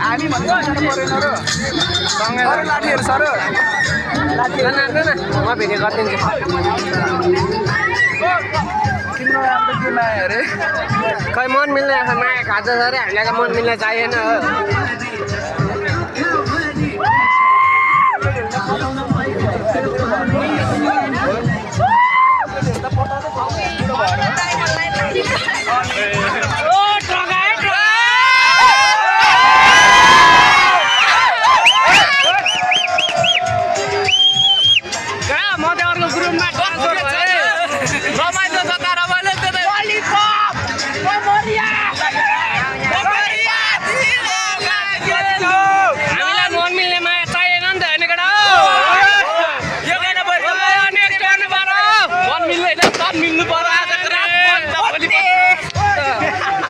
हामी भन्दै परेन र सँगै लाठीहरु सर लाठी नाच्नु न म भिडियो गरिदिन्छु किन राम्रो के माया रे खै मन मिल्ने माया खान्छ अरे हामीलाई मन मिल्ने चाहिएन हो